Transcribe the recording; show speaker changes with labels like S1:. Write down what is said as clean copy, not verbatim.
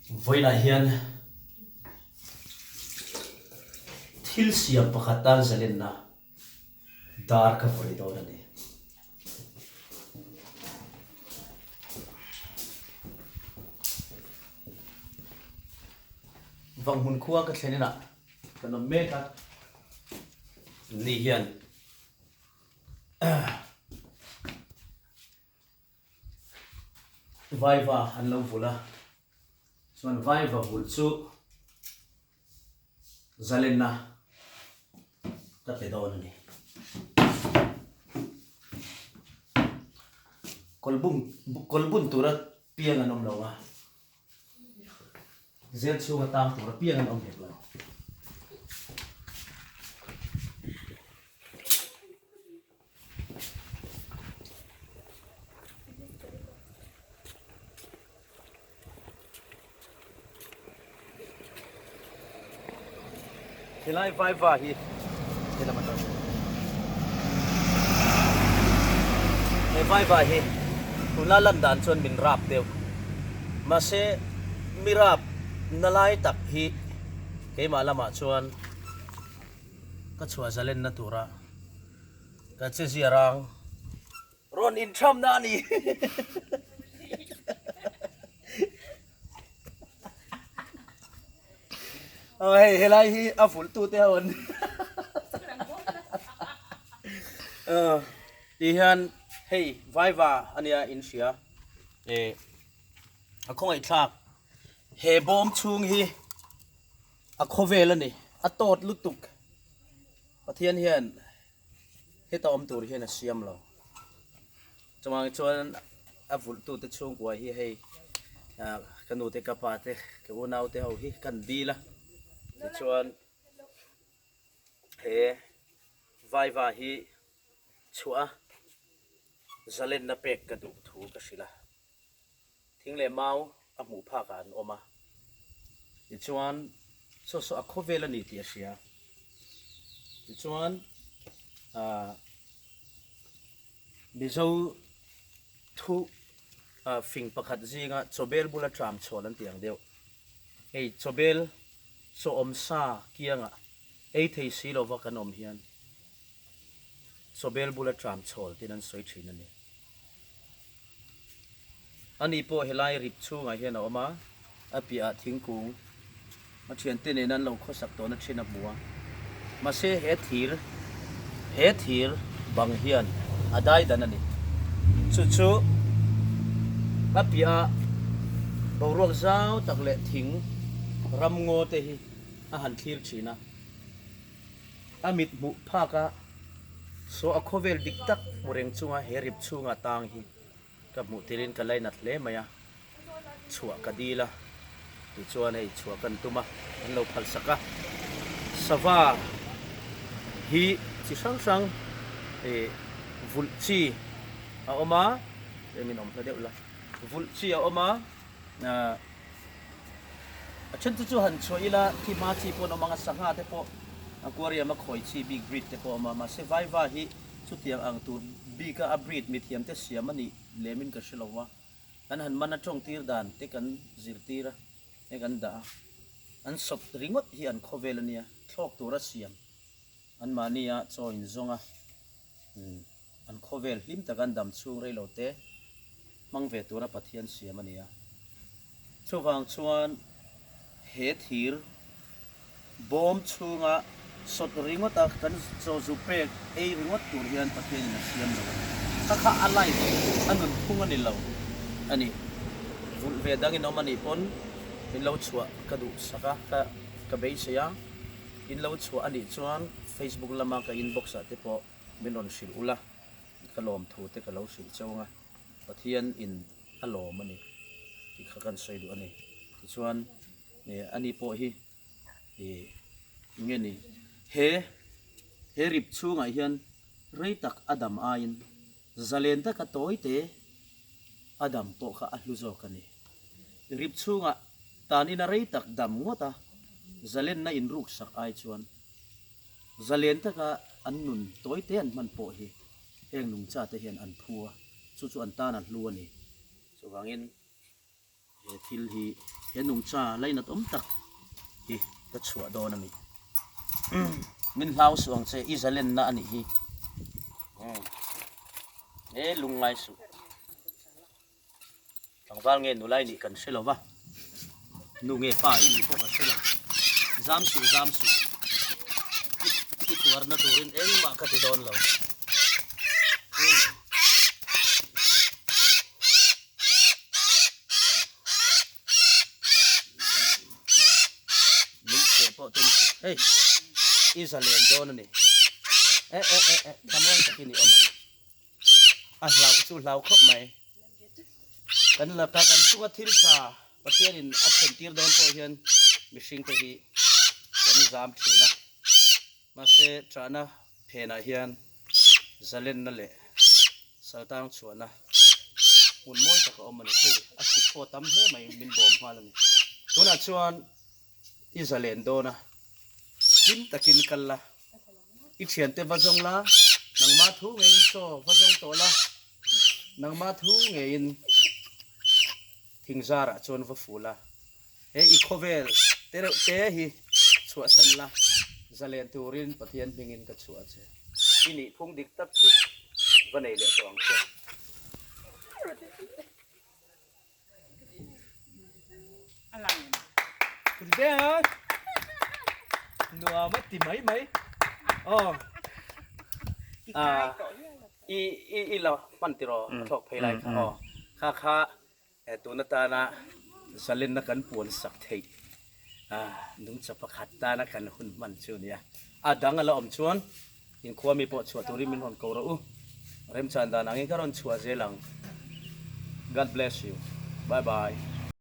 S1: Vawiinah hian thil siam pakhat tan zalenna dar ka vawi dawn a ni. Vanghmun khua ka thlen inah kan awm mek a, ni hian Vaiva an lo vulh a, chuan vaiva vulh chu zalenna ka pe dawn a ni. Kawlbung kawlbun tura piang an awm lo a, zel chhunga tang tura piang an awm hek lo. Helai vaiva hi helam atang he vaiva hi tuna lan dan chuan min rap deuh mahse mi rap na lai tak hi keimah lamah chuan ka chhuah zalenna tura Ka che zia rang. Rawn inthram na a ni. Aw hei helai hi a vulh tu te ho an ni. Aw ti hian hei vaiva ania in hria eh a khawngaih thlak he bawm chhung hi a khawvel a ni a tawt lutuk. Pathian hian heta awm tur hian a siam lo. Chuvang chuan a vulhtute chhungkua hi hei ka nu te ka pa te ka unau te ho hi kan dil a. Tichuan he vaiva hi chhuah a zalenna pek ka duh thu ka hrilh a. Thing leh mau a hmuh phak ah an awm a, tichuan saw saw a khawvel a ni tih a hria. Tichuan ah Mizo thu ah fing pakhat zinga chawbel bula tram chhawn an tih ang deuh. Hei chawbel chaw awm sa kiangah ei thei si lova kan awm hian chawbel bula tram chhawl tiin an sawi thin a ni. Ani pawh helai rip chhungah hian a awm a, a piahah thingkung a thiante nena an lo khawsak tawhna thin a hmu a. Mahse he thir, he thir bang hian a dai dan a ni. Chu chu a piahah boruak zau tak leh thing ramngaw te hi a han thlir thin a. A mit hmuh phak a, saw a khawvel dik tak hmu reng chunga he rip chhunga tang hi ka hmuh tirin ka lainat hle mai a, chhuah ka dil a, tichuan hei chhuah kan tum a, an lo phal sak a. Sava hi chi hrang hrang ih vulh chi a awm a, tlem in awm hla deuh la, vulh chi a awm a, ah. A then te chu han chhuah ila khi hma chi pawh an awm ang a, sangha te pawh aquarium a khawi chi bik breed te pawh a awm a, mahse vaiva hi chutiang ang tur bik a a breed mithiam te siam a nih lem in ka hre lo a, kan han man a tawng tir dan te kan zirtir a he kan dah a, an sawp ringawt hi an khawvel a nia, thlawk tura siam an mahni a chaw in zawng a, an khawvel hlim taka an dam chhung rei lo te hmang ve tura Pathian siam a ni a. Chuvang chuan he thir bawm chhunga sawt ringawta kan chaw zu pek ei ringawt tur hian Pathianin a siam lo a ni. Kha kha a life, a nunphung a ni lo a ni. Vulh ve dangin awm a nih pawn min lo chhuah ka duh sak a, ka ka beisei a. In lo chhuah a nih chuan Facebook lama ka inbox ah te pawh min rawn hrilh ula, ka lawm thu te ka lo hrilh cheu anga Pathian in a lawm a ni tih kha kan sawi duh a ni. Tichuan ani pawh hi ih nge ni he he rip chhungah hian rei tak a dam aiin zalen taka tawi te a dam pawh kha a hlu zawk a ni. Rip chhungah tan ina rei tak dam ngawt a zalenna inruksak ai chuan Zalen taka an nun tawi te an hman pawh hi heng nungcha te hian an phu a, chu chu an tan a hlu a ni. Chuvangin He thil hi he nungcha lainat awm tak hi ka chhuah dawn a ni. Min hlau suh ang che, i zalenna a nih hi. He lungngai suh. Tlangval nge nulai nih kan hre lo va, nu nge pa i nih pawh ka hre lo. Zam suh, zam suh. I tuarna turin engmah ka ti dawn lo. Min chheh pawh tum suh. Hei, i zalen dawn a ni. E e e e, thlamuang takin i awm ang. A hlauh chu hlau khawp mai. Kan laka kan chunga thil tha Pathianin a thlen tir dawn pawh hian mihringte hi kan zam thin a. Mahse, ṭahna phenah hian zalenna leh saltang chhuahna hmun mawi tak a awm a ni. Hei a sik pawh a tam hle mai, min bawm nghal a ni. Tunah chuan i zalen dawn a, hlim takin kal la, i thiante va zawng la, nangma thu ngeiin chaw va zawng tawh la, nangma thu ngeiin thingzarah chuan va fu la. He i khawvel te reuh te hi chhuahsan la, zalen turin Pathian hmingin ka chhuah che. I nih phung dik tak chu va nei leh tawh ang che. Nuam a ti mai mai. Aw. I i la hman tiraw a thlawk phei lai kha aw. Kha kha He tun atana zalenna kan puan sak theih nungcha pakhat tana kan hun hman chu a nia. A dang a la awm chuan inkhua mi pawh chhuah turin min rawn ko rawh u. Remchan dan angin ka rawn chhuah zel ang. God bless you. Bye bye.